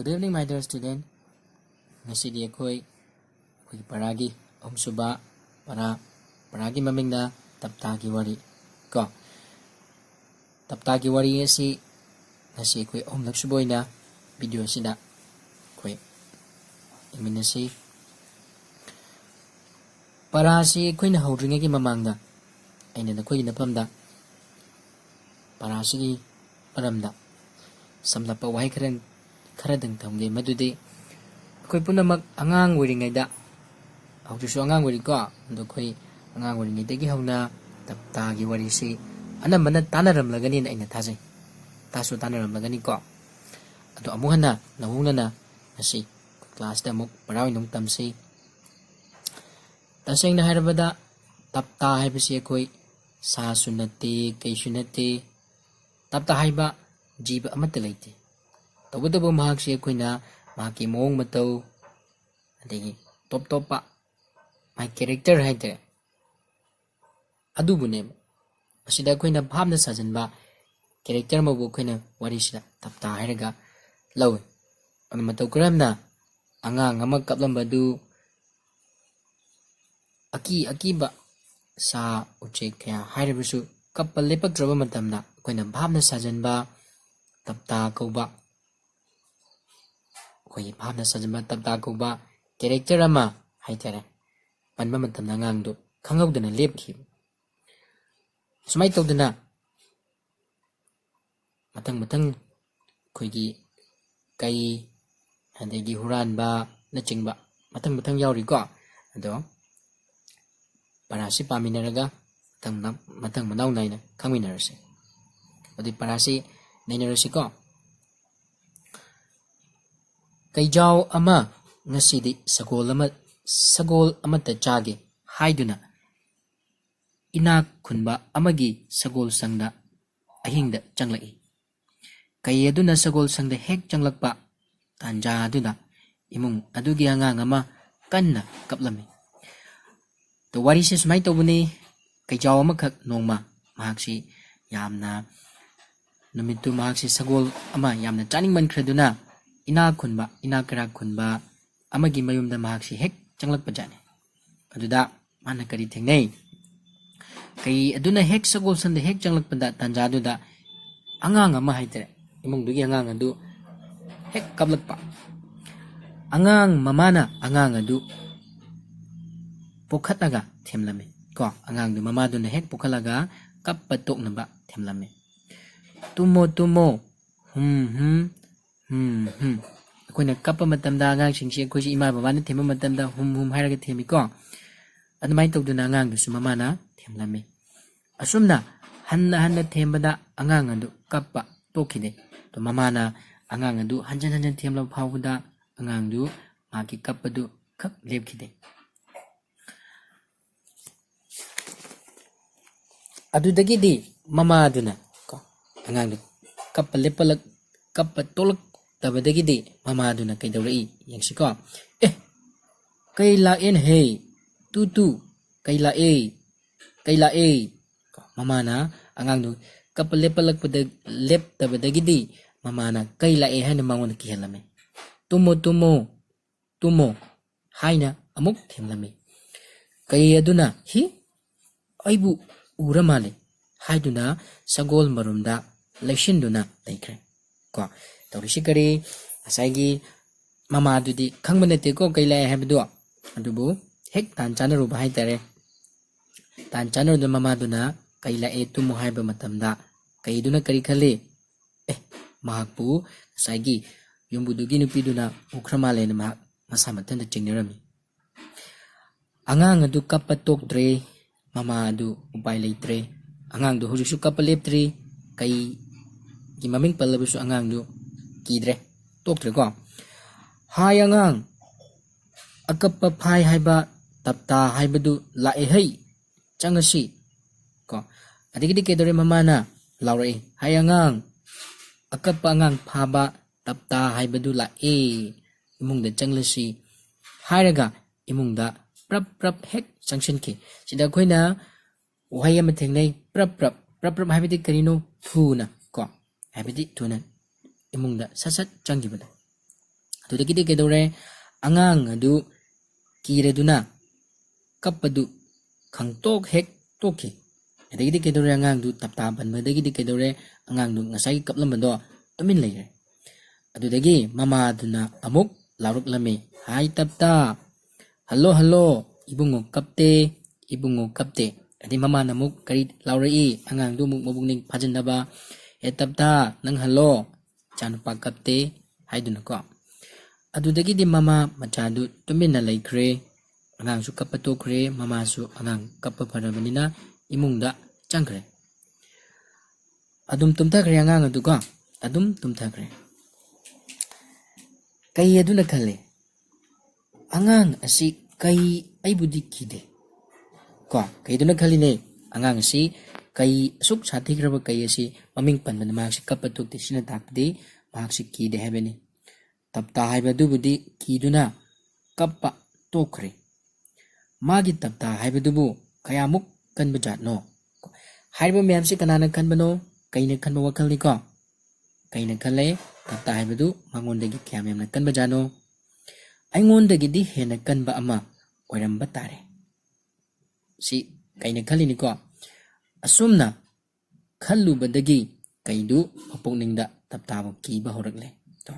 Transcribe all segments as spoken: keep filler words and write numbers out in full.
Good evening, my dear student. ꯉꯁꯤꯗꯤ ꯑꯩꯈꯣꯏ ꯑꯩꯈꯣꯏꯒꯤ ꯄꯔꯥꯒꯤ ꯑꯍꯨꯝꯁꯨꯕ ꯄꯔꯥ, ꯄꯔꯥꯒꯤ ꯃꯃꯤꯡꯅ ꯇꯞꯇꯥꯒꯤ ꯋꯥꯔꯤ ꯀꯣ꯫ ꯇꯞꯇꯥꯒꯤ ꯋꯥꯔꯤ ꯑꯁꯤ ꯉꯁꯤ ꯑꯩꯈꯣꯏ ꯑꯍꯨꯝꯂꯛ ꯁꯨꯕ ꯑꯣꯏꯅ video ꯑꯁꯤꯗ ꯑꯩꯈꯣꯏ ꯌꯦꯡꯃꯤꯟꯅꯁꯤ꯫ ꯄꯔꯥꯁꯤ ꯑꯩꯈꯣꯏꯅ ꯍꯧꯗ꯭ꯔꯤꯉꯩꯒꯤ ꯃꯃꯥꯡꯗ ꯑꯩꯅ ꯅꯈꯣꯏꯒꯤ ꯅꯐꯝꯗ ꯄꯔꯥꯁꯤꯒꯤ ꯃꯔꯝꯗ ꯁꯝꯂꯞꯄ ꯋꯥꯍꯩ ꯈꯔ, ꯈꯔꯗꯪ ꯊꯝꯒꯦ꯫ ꯃꯗꯨꯗꯤ ꯑꯩꯈꯣꯏ ꯄꯨꯝꯅꯃꯛ ꯑꯉꯥꯡ ꯑꯣꯏꯔꯤꯉꯩꯗ, ꯍꯧꯖꯤꯛꯁꯨ ꯑꯉꯥꯡ ꯑꯣꯏꯔꯤꯀꯣ, ꯑꯗꯣ ꯑꯩꯈꯣꯏ ꯑꯉꯥꯡ ꯑꯣꯏꯔꯤꯉꯩꯗꯒꯤ ꯍꯧꯅ ꯇꯞꯇꯥꯒꯤ ꯋꯥꯔꯤꯁꯤ ꯑꯅꯝꯕꯅ ꯇꯥꯟꯅꯔꯝꯂꯒꯅꯤꯅ ꯑꯩꯅ ꯊꯥꯖꯩ꯫ ꯇꯥꯁꯨ ꯇꯥꯟꯅꯔꯝꯂꯒꯅꯤꯀꯣ꯫ ꯑꯗꯣ ꯑꯃꯨꯛ ꯍꯟꯅ ꯅꯧꯍꯧꯅꯅ ꯉꯁꯤ ꯑꯩꯈꯣꯏ classꯇ ꯑꯃꯨꯛ ꯄꯔꯥ ꯑꯣꯏꯅ ꯑꯃꯨꯛ ꯇꯝꯁꯤ꯫ ꯇꯁꯦꯡꯅ ꯍꯥꯏꯔꯕꯗ, ꯇꯞꯇꯥ ꯍꯥꯏꯕꯁꯤ ꯑꯩꯈꯣꯏ ꯁꯥꯁꯨ ꯅꯠꯇꯦ, ꯀꯩꯁꯨ ꯅꯠꯇꯦ꯫ ꯇꯞꯇꯥ ꯍꯥꯏꯕ ꯖꯤꯕ ꯑꯃꯠꯇ ꯂꯩꯇꯦ꯫ ꯇꯧꯕꯇꯕꯨ ꯃꯍꯥꯛꯁꯤ ꯑꯩꯈꯣꯏꯅ ꯃꯍꯥꯛꯀꯤ ꯃꯑꯣꯡ ꯃꯇꯧ, ꯑꯗꯒꯤ ꯇꯣꯞ ꯇꯣꯞꯄ ꯃꯥꯒꯤ character ꯍꯥꯏꯇꯥꯔꯦ, ꯑꯗꯨꯕꯨꯅꯦꯕ꯫ ꯃꯁꯤꯗ ꯑꯩꯈꯣꯏꯅ ꯚꯥꯞꯅ ꯁꯥꯖꯟꯕ character ꯑꯃꯕꯨ ꯑꯩꯈꯣꯏꯅ ꯋꯥꯔꯤꯁꯤꯗ ꯇꯞꯇꯥ ꯍꯥꯏꯔꯒ ꯂꯧꯏ꯫ ꯑꯗꯨ ꯃꯇꯧ ꯀꯔꯝꯅ ꯑꯉꯥꯡ ꯑꯃ ꯀꯞꯂꯝꯕꯗꯨ ꯑꯀꯤ ꯑꯀꯤꯕ ꯁꯥ ꯎꯆꯦꯛ ꯀꯌꯥ ꯍꯥꯏꯔꯕꯁꯨ ꯀꯞꯄ ꯂꯦꯞꯄꯛꯇ꯭ꯔꯕ ꯃꯇꯝꯗ ꯑꯩꯈꯣꯏꯅ ꯚꯥꯞꯅ ꯁꯥꯖꯟꯕ ꯇꯞꯇꯥ ꯀꯧꯕ, ꯑꯩꯈꯣꯏꯒꯤ ꯚꯥꯞꯅ ꯁꯥꯖꯟꯕ ꯇꯞꯇꯥ ꯀꯧꯕ character ꯑꯃ ꯍꯥꯏꯇꯥꯔꯦ, ꯄꯟꯕ ꯃꯇꯝꯗ ꯑꯉꯥꯡꯗꯨ ꯈꯪꯍꯧꯗꯅ ꯂꯦꯞꯈꯤꯕ꯫ ꯁꯨꯃꯥꯏꯅ ꯇꯧꯗꯅ ꯃꯊꯪ ꯃꯊꯪ ꯑꯩꯈꯣꯏꯒꯤ ꯀꯩ, ꯑꯗꯒꯤ ꯍꯨꯔꯥꯟꯕꯅꯆꯤꯡꯕ ꯃꯊꯪ ꯃꯊꯪ ꯌꯥꯎꯔꯤꯀꯣ꯫ ꯑꯗꯣ ꯄꯔꯥꯁꯤ ꯄꯥꯃꯤꯟꯅꯔꯒ ꯃꯊꯪ ꯃꯊꯪ ꯃꯅꯥꯎ ꯅꯥꯏꯅ ꯈꯪꯃꯤꯟꯅꯔꯁꯤ꯫ ꯑꯗꯨꯗꯤ ꯄꯔꯥꯁꯤ ꯅꯩꯅꯔꯁꯤꯀꯣ꯫ ꯀꯩꯖꯥꯎ ꯑꯃ ꯉꯁꯤꯗꯤ ꯁꯒꯣꯜ ꯑꯃ, ꯁꯒꯣꯜ ꯑꯃꯠꯇ ꯆꯥꯒꯦ ꯍꯥꯏꯗꯨꯅ ꯏꯅꯥꯛ ꯈꯨꯟꯕ ꯑꯃꯒꯤ ꯁꯒꯣꯜ ꯁꯪꯗ ꯑꯍꯤꯡꯗ ꯆꯪꯂꯛꯏ꯫ ꯀꯩ ꯑꯗꯨꯅ ꯁꯒꯣꯜ ꯁꯪꯗ ꯍꯦꯛ ꯆꯪꯂꯛꯄ ꯇꯥꯟꯖꯥ ꯑꯗꯨꯗ ꯏꯃꯨꯡ ꯑꯗꯨꯒꯤ ꯑꯉꯥꯡ ꯑꯃ ꯀꯟꯅ ꯀꯞꯂꯝꯃꯤ꯫ ꯑꯗꯣ ꯋꯥꯔꯤꯁꯦ ꯁꯨꯃꯥꯏꯅ ꯇꯧꯕꯅꯤ꯫ ꯀꯩꯖꯥꯎ ꯑꯃꯈꯛ ꯅꯣꯡꯃ ꯃꯍꯥꯛꯁꯤ ꯌꯥꯝꯅ, ꯅꯨꯃꯤꯠꯇꯨ ꯃꯍꯥꯛꯁꯤ ꯁꯒꯣꯜ ꯑꯃ ꯌꯥꯝꯅ ꯆꯥꯅꯤꯡꯃꯟꯈ꯭ꯔꯗꯨꯅ ꯏꯅꯥꯛ ꯈꯨꯟꯕ, ꯏꯅꯥꯛ ꯀꯩꯔꯥꯛ ꯈꯨꯟꯕ ꯑꯃꯒꯤ ꯃꯌꯨꯝꯗ ꯃꯍꯥꯛꯁꯤ ꯍꯦꯛ ꯆꯪꯂꯛꯄꯖꯥꯠꯅꯤ꯫ ꯑꯗꯨꯗ ꯃꯥꯅ ꯀꯔꯤ ꯊꯦꯡꯅꯩ? ꯀꯩ ꯑꯗꯨꯅ ꯍꯦꯛ ꯁꯒꯣꯜꯁꯟꯗ ꯍꯦꯛ ꯆꯪꯂꯛꯄꯗ ꯇꯥꯟꯖꯥꯗꯨꯗ ꯑꯉꯥꯡ ꯑꯃ ꯍꯥꯏꯇꯥꯔꯦ, ꯏꯃꯨꯡꯗꯨꯒꯤ ꯑꯉꯥꯡ ꯑꯗꯨ ꯍꯦꯛ ꯀꯞꯂꯛꯄ꯫ ꯑꯉꯥꯡ ꯃꯃꯥꯅ ꯑꯉꯥꯡ ꯑꯗꯨ ꯄꯣꯛꯈꯠꯂꯒ ꯊꯦꯝꯂꯝꯃꯤ꯫ ꯀꯣ, ꯑꯉꯥꯡꯗꯨ ꯃꯃꯥꯗꯨꯅ ꯍꯦꯛ ꯄꯣꯛꯈꯠꯂꯒ ꯀꯞꯄ ꯇꯣꯛꯅꯕ ꯊꯦꯝꯂꯝꯃꯤ꯫ "ꯇꯨꯝꯃꯣ, ꯇꯨꯝꯃꯣ, ꯍꯨꯝ, ꯍꯨꯝ, ꯍꯨꯝ, ꯍꯨꯝ"꯫ ꯑꯩꯈꯣꯏꯅ ꯀꯞꯄ ꯃꯇꯝꯗ ꯑꯉꯥꯡꯁꯤꯡꯁꯤ ꯑꯩꯈꯣꯏꯁꯤ ꯏꯃꯥ ꯕꯕꯥꯅ ꯊꯦꯝꯕ ꯃꯇꯝꯗ "ꯍꯨꯝ, ꯍꯨꯝ" ꯍꯥꯏꯔꯒ ꯊꯦꯝꯃꯤꯀꯣ꯫ ꯑꯗꯨꯃꯥꯏꯅ ꯇꯧꯗꯨꯅ ꯑꯉꯥꯡꯗꯨꯁꯨ ꯃꯃꯥꯅ ꯊꯦꯝꯂꯝꯃꯤ꯫ ꯑꯁꯨꯝꯅ ꯍꯟꯅ ꯍꯟꯅ ꯊꯦꯝꯕꯗ ꯑꯉꯥꯡ ꯑꯗꯨ ꯀꯞꯄ ꯇꯣꯛꯈꯤꯗꯦ꯫ ꯑꯗꯨ ꯃꯃꯥꯅ ꯑꯉꯥꯡ ꯑꯗꯨ ꯍꯟꯖꯤꯟ ꯍꯟꯖꯤꯟ ꯊꯦꯝꯂꯕ ꯐꯥꯎꯕꯗ ꯑꯉꯥꯡꯗꯨ ꯃꯍꯥꯛꯀꯤ ꯀꯞꯄꯗꯨ ꯈꯛ ꯂꯦꯞꯈꯤꯗꯦ꯫ ꯑꯗꯨꯗꯒꯤꯗꯤ ꯃꯃꯥꯗꯨꯅ ꯀꯣ, ꯑꯉꯥꯡꯗꯨ ꯀꯞꯄ ꯂꯦꯞꯄꯂꯛ-, ꯀꯞꯄ ꯇꯣꯛꯂꯛꯇꯕꯗꯒꯤꯗꯤ ꯃꯃꯥꯗꯨꯅ ꯀꯩꯗꯧꯔꯛꯏ ꯌꯦꯡꯁꯤꯀꯣ꯫ "ꯑꯦ, ꯀꯩ ꯂꯥꯛꯑꯦꯅ ꯍꯦ? ꯇꯨ ꯇꯨ, ꯀꯩ ꯂꯥꯛꯑꯦ? ꯀꯩ ꯂꯥꯛꯑꯦ?" ꯀꯣ, ꯃꯃꯥꯅ ꯑꯉꯥꯡꯗꯨ ꯀꯞꯄ ꯂꯦꯞꯄꯂꯛꯄꯗ, ꯂꯦꯞꯇꯕꯗꯒꯤꯗꯤ ꯃꯃꯥꯅ "ꯀꯩ ꯂꯥꯛꯑꯦ?" ꯍꯥꯏꯅ ꯃꯉꯣꯟꯗ ꯀꯤꯍꯜꯂꯝꯃꯤ꯫ "ꯇꯨꯝꯃꯣ, ꯇꯨꯝꯃꯣ, ꯇꯨꯝꯃꯣ" ꯍꯥꯏꯅ ꯑꯃꯨꯛ ꯊꯦꯝꯂꯝꯃꯤ꯫ ꯀꯩ ꯑꯗꯨꯅ "ꯍꯤ, ꯑꯩꯕꯨ ꯎꯔ ꯃꯥꯜꯂꯦ" ꯍꯥꯏꯗꯨꯅ ꯁꯒꯣꯜ ꯃꯔꯨꯝꯗ ꯂꯩꯁꯤꯟꯗꯨꯅ ꯂꯩꯈ꯭ꯔꯦ꯫ ꯀꯣ, ꯇꯧꯔꯤꯁꯤ ꯀꯔꯤ? ꯉꯁꯥꯏꯒꯤ ꯃꯃꯥꯗꯨꯗꯤ ꯈꯪꯕ ꯅꯠꯇꯦꯀꯣ ꯀꯩ ꯂꯥꯛꯑꯦ ꯍꯥꯏꯕꯗꯣ, ꯑꯗꯨꯕꯨ ꯍꯦꯛ ꯇꯥꯟ ꯆꯥꯅꯔꯨꯕ ꯍꯥꯏꯇꯥꯔꯦ꯫ ꯇꯥꯟ ꯆꯥꯅꯔꯨꯗ ꯃꯃꯥꯗꯨꯅ "ꯀꯩ ꯂꯥꯛꯑꯦ, ꯇꯨꯝꯃꯣ" ꯍꯥꯏꯕ ꯃꯇꯝꯗ ꯀꯩꯗꯨꯅ ꯀꯔꯤ ꯈꯜꯂꯤ? ꯑꯦ, ꯃꯍꯥꯛꯄꯨ ꯉꯁꯥꯏꯒꯤ ꯌꯨꯝꯕꯨꯗꯨꯒꯤ ꯅꯨꯄꯤꯗꯨꯅ ꯎꯈ꯭ꯔ ꯃꯥꯜꯂꯦꯅ ꯃꯍꯥꯛ ꯃꯁꯥ ꯃꯊꯟꯇ ꯆꯤꯡꯅꯔꯝꯃꯤ꯫ ꯑꯉꯥꯡ ꯑꯗꯨ ꯀꯞꯄ ꯇꯣꯛꯇ꯭ꯔꯦ꯫ ꯃꯃꯥ ꯑꯗꯨ ꯎꯄꯥꯏ ꯂꯩꯇ꯭ꯔꯦ꯫ ꯑꯉꯥꯡꯗꯨ ꯍꯧꯖꯤꯛꯁꯨ ꯀꯞꯄ ꯂꯦꯞꯇ꯭ꯔꯤ꯫ ꯀꯩꯒꯤ ꯃꯃꯤꯡ ꯄꯜꯂꯕꯁꯨ ꯑꯉꯥꯡꯗꯨ ꯀꯤꯗ꯭ꯔꯦ, ꯇꯣꯛꯇ꯭ꯔꯦꯀꯣ꯫ "ꯍꯥꯏ ꯑꯉꯥꯡ, ꯑꯀꯞꯄ ꯐꯥꯏ ꯍꯥꯏꯕ ꯇꯞꯇꯥ ꯍꯥꯏꯕꯗꯨ ꯂꯥꯛꯑꯦ ꯍꯩ, ꯆꯪꯉꯁꯤ" ꯀꯣ꯫ ꯑꯗꯒꯤꯗꯤ ꯀꯩꯗꯧꯔꯦ? ꯃꯃꯥꯅ ꯂꯥꯎꯔꯛꯏ, "ꯍꯥꯏ ꯑꯉꯥꯡ, ꯑꯀꯞꯄ ꯑꯉꯥꯡ ꯐꯥꯕ ꯇꯞꯇꯥ ꯍꯥꯏꯕꯗꯨ ꯂꯥꯛꯑꯦ, ꯏꯃꯨꯡꯗ ꯆꯪꯂꯁꯤ" ꯍꯥꯏꯔꯒ ꯏꯃꯨꯡꯗ ꯄ꯭ꯔꯞ ꯄ꯭ꯔꯞ ꯍꯦꯛ ꯆꯪꯁꯤꯟꯈꯤ꯫ ꯁꯤꯗ ꯑꯩꯈꯣꯏꯅ ꯋꯥꯍꯩ ꯑꯃ ꯊꯦꯡꯅꯩ, ꯄ꯭ꯔꯞ ꯄ꯭ꯔꯞ꯫ ꯄ꯭ꯔꯞ ꯄ꯭ꯔꯞ ꯍꯥꯏꯕꯗꯤ ꯀꯔꯤꯅꯣ? ꯊꯨꯅ ꯀꯣ, ꯍꯥꯏꯕꯗꯤ ꯊꯨꯅ ꯏꯃꯨꯡꯗ ꯁꯠ ꯁꯠ ꯆꯪꯈꯤꯕꯗꯣ꯫ ꯑꯗꯨꯗꯒꯤꯗꯤ ꯀꯩꯗꯧꯔꯦ? ꯑꯉꯥꯡ ꯑꯗꯨ ꯀꯤꯔꯗꯨꯅ ꯀꯞꯄꯗꯨ ꯈꯪꯇꯣꯛ ꯍꯦꯛ ꯇꯣꯛꯈꯤ꯫ ꯑꯗꯒꯤꯗꯤ ꯀꯩꯗꯧꯔꯦ? ꯑꯉꯥꯡꯗꯨ ꯇꯞꯇꯥ ꯄꯟꯕꯗꯒꯤꯗꯤ ꯀꯩꯗꯧꯔꯦ? ꯑꯉꯥꯡꯗꯨ ꯉꯁꯥꯏꯒꯤ ꯀꯞꯂꯝꯕꯗꯣ ꯇꯨꯃꯤꯟ ꯂꯩꯈ꯭ꯔꯦ꯫ ꯑꯗꯨꯗꯒꯤ ꯃꯃꯥꯗꯨꯅ ꯑꯃꯨꯛ ꯂꯥꯎꯔꯛꯂꯝꯃꯤ, "ꯍꯥꯏ ꯇꯞꯇꯥ, ꯍꯜꯂꯣ ꯍꯜꯂꯣ, ꯏꯕꯨꯡꯉꯣ ꯀꯞꯇꯦ, ꯏꯕꯨꯡꯉꯣ ꯀꯞꯇꯦ"꯫ ꯑꯗꯩ ꯃꯃꯥꯅ ꯑꯃꯨꯛ ꯀꯔꯤ ꯂꯥꯎꯔꯛꯏ? ꯑꯉꯥꯡꯗꯨ ꯑꯃꯨꯛ ꯃꯕꯨꯛꯅꯤꯡ ꯐꯥꯖꯤꯟꯅꯕ, "ꯑꯦ ꯇꯞꯇꯥ, ꯅꯪ ꯍꯜꯂꯣ, ꯏꯆꯥꯅꯨꯄꯥ ꯀꯞꯇꯦ" ꯍꯥꯏꯗꯨꯅꯀꯣ꯫ ꯑꯗꯨꯗꯒꯤꯗꯤ ꯃꯃꯥ ꯃꯆꯥꯗꯨ ꯇꯨꯃꯤꯟꯅ ꯂꯩꯈ꯭ꯔꯦ꯫ ꯑꯉꯥꯡꯁꯨ ꯀꯞꯄ ꯇꯣꯛꯈ꯭ꯔꯦ, ꯃꯃꯥꯁꯨ ꯑꯉꯥꯡ ꯀꯞꯄ ꯐꯔꯕꯅꯤꯅ ꯏꯃꯨꯡꯗ ꯆꯪꯈ꯭ꯔꯦ꯫ ꯑꯗꯨꯝ ꯇꯨꯝꯊꯈ꯭ꯔꯦ ꯑꯉꯥꯡ ꯑꯗꯨꯀꯣ, ꯑꯗꯨꯝ ꯇꯨꯝꯊꯈ꯭ꯔꯦ꯫ ꯀꯩ ꯑꯗꯨꯅ ꯈꯜꯂꯦ, "ꯑꯉꯥꯡ ꯑꯁꯤ ꯀꯩ ꯑꯩꯕꯨꯗꯤ ꯀꯤꯗꯦ"꯫ ꯀꯣ, ꯀꯩꯗꯨꯅ ꯈꯜꯂꯤꯅꯦ, "ꯑꯉꯥꯡ ꯑꯁꯤ ꯀꯩ ꯑꯁꯨꯛ ꯁꯥꯊꯤꯈ꯭ꯔꯕ ꯀꯩ ꯑꯁꯤ ꯃꯃꯤꯡ ꯄꯟꯕꯗ ꯃꯍꯥꯛꯁꯤ ꯀꯞꯄ ꯇꯣꯛꯇꯦ, ꯁꯤꯅ ꯇꯥꯛꯄꯗꯤ ꯃꯍꯥꯛꯁꯤ ꯀꯤꯗꯦ" ꯍꯥꯏꯕꯅꯤ꯫ ꯇꯞꯇꯥ ꯍꯥꯏꯕ ꯑꯗꯨꯕꯨꯗꯤ ꯀꯤꯗꯨꯅ ꯀꯞꯄ ꯇꯣꯛꯈ꯭ꯔꯦ꯫ ꯃꯥꯒꯤ ꯇꯞꯇꯥ ꯍꯥꯏꯕꯗꯨꯕꯨ ꯀꯌꯥꯃꯨꯛ ꯀꯟꯕ ꯖꯥꯠꯅꯣ? ꯍꯥꯏꯔꯤꯕ ꯃꯌꯥꯝꯁꯤ ꯀꯅꯥꯅ ꯈꯟꯕꯅꯣ? ꯀꯩꯅ ꯈꯟꯕ ꯋꯥꯈꯜꯅꯤꯀꯣ? ꯀꯩꯅ ꯈꯜꯂꯦ? ꯇꯞꯇꯥ ꯍꯥꯏꯕꯗꯨ ꯃꯉꯣꯟꯗꯒꯤ ꯀꯌꯥꯝ ꯌꯥꯝꯅ ꯀꯟꯕ ꯖꯥꯠꯅꯣ? ꯑꯩꯉꯣꯟꯗꯒꯤꯗꯤ ꯍꯦꯟꯅ ꯀꯟꯕ ꯑꯃ ꯑꯣꯏꯔꯝꯕ ꯇꯥꯔꯦ꯫ ꯁꯤ ꯀꯩꯅ ꯈꯜꯂꯤꯅꯤꯀꯣ? ꯑꯁꯨꯝꯅ ꯈꯜꯂꯨꯕꯗꯒꯤ ꯀꯩꯗꯨ ꯃꯄꯨꯛꯅꯤꯡꯗ ꯇꯞꯇꯥꯕꯨ ꯀꯤꯕ ꯍꯧꯔꯛꯂꯦ꯫ ꯇꯣ,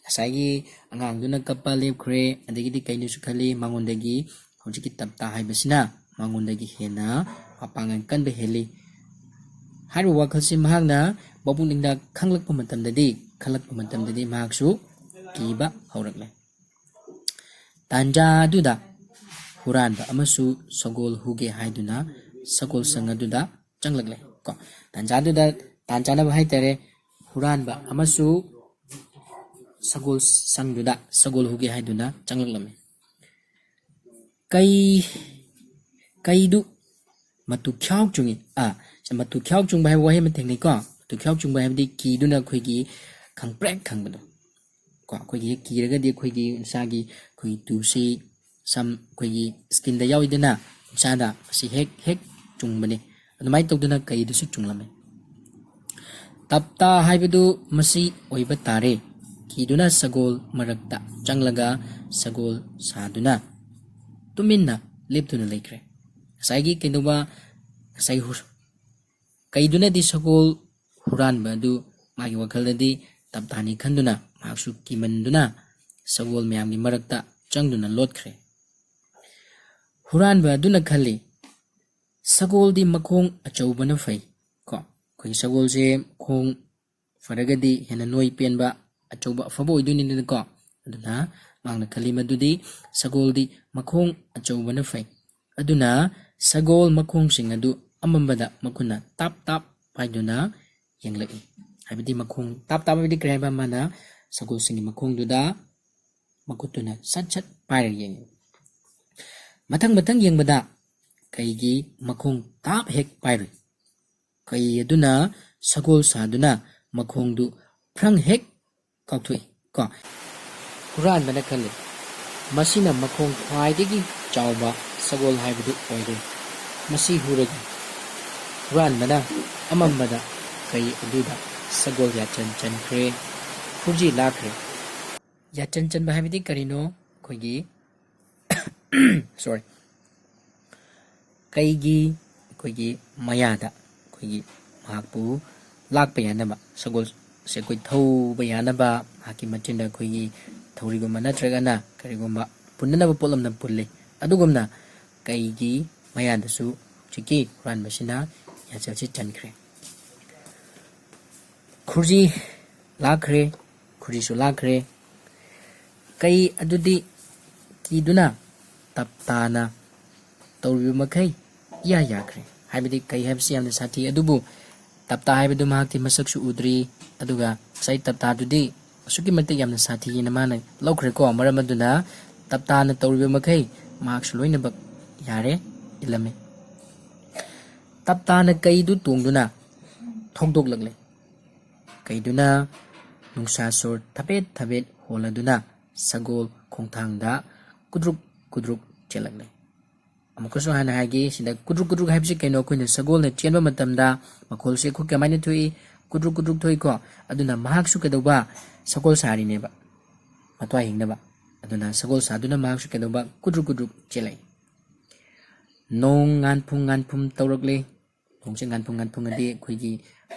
ꯉꯁꯥꯏꯒꯤ ꯑꯉꯥꯡꯗꯨꯅ ꯀꯞꯄ ꯂꯦꯞꯈ꯭ꯔꯦ, ꯑꯗꯒꯤꯗꯤ ꯀꯩꯅꯣꯁꯨ ꯈꯜꯂꯤ, ꯃꯉꯣꯟꯗꯒꯤ ꯍꯧꯖꯤꯛꯀꯤ ꯇꯞꯇꯥ ꯍꯥꯏꯕꯁꯤꯅ ꯃꯉꯣꯟꯗꯒꯤ ꯍꯦꯟꯅ ꯃꯄꯥꯡꯒꯜ ꯀꯟꯕ ꯍꯦꯜꯂꯤ꯫ ꯍꯥꯏꯔꯤꯕ ꯋꯥꯈꯜꯁꯤ ꯃꯍꯥꯛꯅ ꯃꯄꯨꯛꯅꯤꯡꯗ ꯈꯪꯂꯛꯄ ꯃꯇꯝꯗꯗꯤ, ꯈꯜꯂꯛꯄ ꯃꯇꯝꯗꯗꯤ ꯃꯍꯥꯛꯁꯨ ꯀꯤꯕ ꯍꯧꯔꯛꯂꯦ꯫ ꯇꯥꯟꯖꯥ ꯑꯗꯨꯗ ꯍꯨꯔꯥꯟꯕ ꯑꯃꯁꯨ ꯁꯒꯣꯜ ꯍꯨꯒꯦ ꯍꯥꯏꯗꯨꯅ ꯁꯒꯣꯜ ꯁꯪ ꯑꯗꯨꯗ ꯆꯪꯂꯛꯂꯦ꯫ ꯀꯣ, ꯇꯥꯟꯖꯥꯗꯨꯗ, ꯇꯥꯟ ꯆꯥꯅꯕ ꯍꯥꯏꯇꯥꯔꯦ, ꯍꯨꯔꯥꯟꯕ ꯑꯃꯁꯨ ꯁꯒꯣꯜ ꯁꯪꯗꯨꯗ ꯁꯒꯣꯜ ꯍꯨꯒꯦ ꯍꯥꯏꯗꯨꯅ ꯆꯪꯂꯛꯂꯝꯃꯤ꯫ ꯀꯩ, ꯀꯩꯗꯨ ꯃꯇꯨ ꯈ꯭ꯌꯥꯎ ꯆꯨꯡꯉꯤ꯫ ꯑꯥ, ꯁꯤ ꯃꯇꯨ ꯈ꯭ꯌꯥꯎ ꯆꯨꯡꯕ ꯍꯥꯏꯕ ꯋꯥꯍꯩ ꯑꯃ ꯊꯦꯡꯅꯩꯀꯣ꯫ ꯃꯇꯨ ꯈ꯭ꯌꯥꯎ ꯆꯨꯡꯕ ꯍꯥꯏꯕꯗꯤ ꯀꯤꯗꯨꯅ ꯑꯩꯈꯣꯏꯒꯤ ꯈꯪꯄ꯭ꯔꯦꯛ ꯈꯪꯕꯗꯣ꯫ ꯀꯣ, ꯑꯩꯈꯣꯏꯒꯤ ꯍꯦꯛ ꯀꯤꯔꯒꯗꯤ ꯑꯩꯈꯣꯏꯒꯤ ꯎꯟꯁꯥꯒꯤ ꯑꯩꯈꯣꯏꯒꯤ ꯇꯨꯁꯤ, ꯁꯝ, ꯑꯩꯈꯣꯏꯒꯤ ꯁ꯭ꯀꯤꯟꯗ ꯌꯥꯎꯏꯗꯅ, ꯎꯟꯁꯥꯗ, ꯑꯁꯤ ꯍꯦꯛ ꯍꯦꯛ ꯆꯨꯡꯕꯅꯤ꯫ ꯑꯗꯨꯃꯥꯏꯅ ꯇꯧꯗꯅ ꯀꯩꯗꯨꯁꯨ ꯆꯨꯡꯂꯝꯃꯤ꯫ ꯇꯞꯇꯥ ꯍꯥꯏꯕꯗꯨ ꯃꯁꯤ ꯑꯣꯏꯕ ꯇꯥꯔꯦ꯫ ꯀꯤꯗꯨꯅ ꯁꯒꯣꯜ ꯃꯔꯛꯇ ꯆꯪꯂꯒ ꯁꯒꯣꯜ ꯁꯥꯗꯨꯅ ꯇꯨꯃꯤꯟꯅ ꯂꯦꯞꯇꯨꯅ ꯂꯩꯈ꯭ꯔꯦ꯫ ꯉꯁꯥꯏꯒꯤ ꯀꯩꯗꯧꯕ, ꯉꯁꯥꯏ ꯍꯨ-, ꯀꯩꯗꯨꯅꯗꯤ ꯁꯒꯣꯜ ꯍꯨꯔꯥꯟꯕ ꯑꯗꯨ ꯃꯥꯒꯤ ꯋꯥꯈꯜꯗꯗꯤ ꯇꯞꯇꯥꯅꯤ ꯈꯟꯗꯨꯅ ꯃꯍꯥꯛꯁꯨ ꯀꯤꯃꯟꯗꯨꯅ ꯁꯒꯣꯜ ꯃꯌꯥꯝꯒꯤ ꯃꯔꯛꯇ ꯆꯪꯗꯨꯅ ꯂꯣꯠꯈ꯭ꯔꯦ꯫ ꯍꯨꯔꯥꯟꯕ ꯑꯗꯨꯅ ꯈꯜꯂꯤ, "ꯁꯒꯣꯜꯗꯤ ꯃꯈꯣꯡ ꯑꯆꯧꯕꯅ ꯐꯩ"꯫ ꯀꯣ, ꯑꯩꯈꯣꯏꯒꯤ ꯁꯒꯣꯜꯁꯦ ꯃꯈꯣꯡ ꯐꯔꯒꯗꯤ ꯍꯦꯟꯅ ꯅꯣꯏ ꯄꯦꯟꯕ ꯑꯆꯧꯕ ꯑꯐꯕ ꯑꯣꯏꯗꯣꯏꯅꯤꯗꯅꯀꯣ꯫ ꯑꯗꯨꯅ ꯃꯍꯥꯛꯅ ꯈꯜꯂꯤ ꯃꯗꯨꯗꯤ ꯁꯒꯣꯜꯗꯤ ꯃꯈꯣꯡ ꯑꯆꯧꯕꯅ ꯐꯩ꯫ ꯑꯗꯨꯅ ꯁꯒꯣꯜ ꯃꯈꯣꯡꯁꯤꯡ ꯑꯗꯨ ꯑꯃꯝꯕꯗ ꯃꯈꯨꯠꯅ ꯇꯥꯞ ꯇꯥꯞ ꯄꯥꯏꯗꯨꯅ ꯌꯦꯡꯂꯛꯏ꯫ ꯍꯥꯏꯕꯗꯤ ꯃꯈꯣꯡ ꯇꯥꯞ ꯇꯥꯞ ꯍꯥꯏꯕꯗꯤ ꯀꯔꯤ ꯍꯥꯏꯕ? ꯃꯥꯅ ꯁꯒꯣꯜꯁꯤꯡꯒꯤ ꯃꯈꯣꯡꯗꯨꯗ ꯃꯈꯨꯠꯇꯨꯅ ꯁꯠ ꯁꯠ ꯄꯥꯏꯔꯒ ꯌꯦꯡꯉꯤ꯫ ꯃꯊꯪ ꯃꯊꯪ ꯌꯦꯡꯕꯗ ꯀꯩꯒꯤ ꯃꯈꯣꯡ ꯇꯥꯞ ꯍꯦꯛ ꯄꯥꯏꯔꯨꯏ꯫ ꯀꯩ ꯑꯗꯨꯅ ꯁꯒꯣꯜ ꯁꯥꯗꯨꯅ ꯃꯈꯣꯡꯗꯨ ꯐ꯭ꯔꯪ ꯍꯦꯛ ꯀꯥꯎꯊꯣꯛꯏ꯫ ꯀꯣ, ꯍꯨꯔꯥꯟꯕꯅ ꯈꯜꯂꯤ, "ꯃꯁꯤꯅ ꯃꯈꯣꯡ ꯈ꯭ꯋꯥꯏꯗꯒꯤ ꯆꯥꯎꯕ ꯁꯒꯣꯜ ꯍꯥꯏꯕꯗꯨ ꯑꯣꯏꯔꯦ꯫ ꯃꯁꯤ ꯍꯨꯔꯒꯦ"꯫ ꯍꯨꯔꯥꯟꯕꯅ ꯑꯃꯝꯕꯗ ꯀꯩ ꯑꯗꯨꯗ ꯁꯒꯣꯜ ꯌꯥꯆꯟ ꯆꯟꯈ꯭ꯔꯦ꯫ ꯈꯨꯔꯖꯤ ꯂꯥꯛꯈ꯭ꯔꯦ꯫ ꯌꯥꯆꯟ ꯆꯟꯕ ꯍꯥꯏꯕꯗꯤ ꯀꯔꯤꯅꯣ? ꯑꯩꯈꯣꯏꯒꯤ, sorry, ꯀꯩꯒꯤ ꯑꯩꯈꯣꯏꯒꯤ ꯃꯌꯥꯗ ꯑꯩꯈꯣꯏꯒꯤ ꯃꯍꯥꯛꯄꯨ ꯂꯥꯛꯄ ꯌꯥꯅꯕ, ꯁꯒꯣꯜꯁꯦ ꯑꯩꯈꯣꯏ ꯊꯧꯕ ꯌꯥꯅꯕ, ꯃꯍꯥꯛꯀꯤ ꯃꯆꯤꯟꯗ ꯑꯩꯈꯣꯏꯒꯤ ꯊꯧꯔꯤꯒꯨꯝꯕ ꯅꯠꯇ꯭ꯔꯒꯅ ꯀꯔꯤꯒꯨꯝꯕ ꯄꯨꯟꯅꯅꯕ ꯄꯣꯠ ꯑꯃꯅ ꯄꯨꯜꯂꯤ꯫ ꯑꯗꯨꯒꯨꯝꯅ ꯀꯩꯒꯤ ꯃꯌꯥꯗꯁꯨ ꯍꯧꯖꯤꯛꯀꯤ ꯍꯨꯔꯥꯟꯕꯁꯤꯅ ꯌꯥꯆꯜꯁꯤ ꯆꯟꯈ꯭ꯔꯦ꯫ ꯈꯨꯔꯖꯤ ꯂꯥꯛꯈ꯭ꯔꯦ, ꯈꯨꯔꯖꯤꯁꯨ ꯂꯥꯛꯈ꯭ꯔꯦ꯫ ꯀꯩ ꯑꯗꯨꯗꯤ ꯀꯤꯗꯨꯅ ꯇꯞ ꯇꯥꯅ ꯇꯧꯔꯤꯕ ꯃꯈꯩ ꯏꯌꯥ ꯌꯥꯈ꯭ꯔꯦ꯫ ꯍꯥꯏꯕꯗꯤ ꯀꯩ ꯍꯥꯏꯕꯁꯤ ꯌꯥꯝꯅ ꯁꯥꯊꯤ, ꯑꯗꯨꯕꯨ ꯇꯞꯇꯥ ꯍꯥꯏꯕꯗꯨ ꯃꯍꯥꯛꯇꯤ ꯃꯁꯛꯁꯨ ꯎꯗ꯭ꯔꯤ, ꯑꯗꯨꯒ ꯉꯁꯥꯏ ꯇꯞꯇꯥꯗꯨꯗꯤ ꯑꯁꯨꯛꯀꯤ ꯃꯇꯤꯛ ꯌꯥꯝꯅ ꯁꯥꯊꯤꯑꯅ ꯃꯥꯅ ꯂꯧꯈ꯭ꯔꯦꯀꯣ꯫ ꯃꯔꯝ ꯑꯗꯨꯅ ꯇꯞꯇꯥꯅ ꯇꯧꯔꯤꯕ ꯃꯈꯩ ꯃꯍꯥꯛꯁꯨ ꯂꯣꯏꯅꯃꯛ ꯌꯥꯔꯦ, ꯏꯜꯂꯝꯃꯤ꯫ ꯇꯞꯇꯥꯅ ꯀꯩꯗꯨ ꯇꯣꯡꯗꯨꯅ ꯊꯧꯗꯣꯛꯂꯛꯂꯦ꯫ ꯀꯩꯗꯨꯅ ꯅꯨꯡꯁꯥ ꯁꯣꯔ ꯊꯕꯦꯠ ꯊꯕꯦꯠ ꯍꯣꯜꯂꯗꯨꯅ ꯁꯒꯣꯜ ꯈꯣꯡꯊꯥꯡꯗ ꯀꯨꯗ꯭ꯔꯨꯛ ꯀꯨꯗ꯭ꯔꯨꯛ ꯆꯦꯜꯂꯛꯂꯦ꯫ ꯑꯃꯨꯛꯀꯁꯨ ꯍꯥꯟꯅ ꯍꯥꯏꯒꯦ, ꯁꯤꯗ ꯀꯨꯗ꯭ꯔꯨꯛ ꯀꯨꯗ꯭ꯔꯨꯛ ꯍꯥꯏꯕꯁꯤ ꯀꯩꯅꯣ? ꯑꯩꯈꯣꯏꯅ ꯁꯒꯣꯜꯅ ꯆꯦꯟꯕ ꯃꯇꯝꯗ ꯃꯈꯣꯜꯁꯦ ꯑꯩꯈꯣꯏ ꯀꯃꯥꯏꯅ ꯊꯣꯛꯏ? ꯀꯨꯗ꯭ꯔꯨꯛ ꯀꯨꯗ꯭ꯔꯨꯛ ꯊꯣꯛꯏꯀꯣ꯫ ꯑꯗꯨꯅ ꯃꯍꯥꯛꯁꯨ ꯀꯩꯗꯧꯕ? ꯁꯒꯣꯜ ꯁꯥꯔꯤꯅꯦꯕ, ꯃꯊ꯭ꯋꯥꯏ ꯍꯤꯡꯅꯕ꯫ ꯑꯗꯨꯅ ꯁꯒꯣꯜ ꯁꯥꯗꯨꯅ ꯃꯍꯥꯛꯁꯨ ꯀꯩꯗꯧꯕ? ꯀꯨꯗ꯭ꯔꯨꯛ ꯀꯨꯗ꯭ꯔꯨꯛ ꯆꯦꯜꯂꯛꯏ꯫ ꯅꯣꯡ ꯉꯥꯟꯐꯨꯡ ꯉꯥꯟꯐꯨꯡ ꯇꯧꯔꯛꯂꯦ꯫ ꯅꯣꯡꯁꯦ ꯉꯥꯟꯐꯨꯡ ꯉꯥꯟꯐꯨꯡ ꯑꯗꯤ ꯑꯩꯈꯣꯏꯒꯤ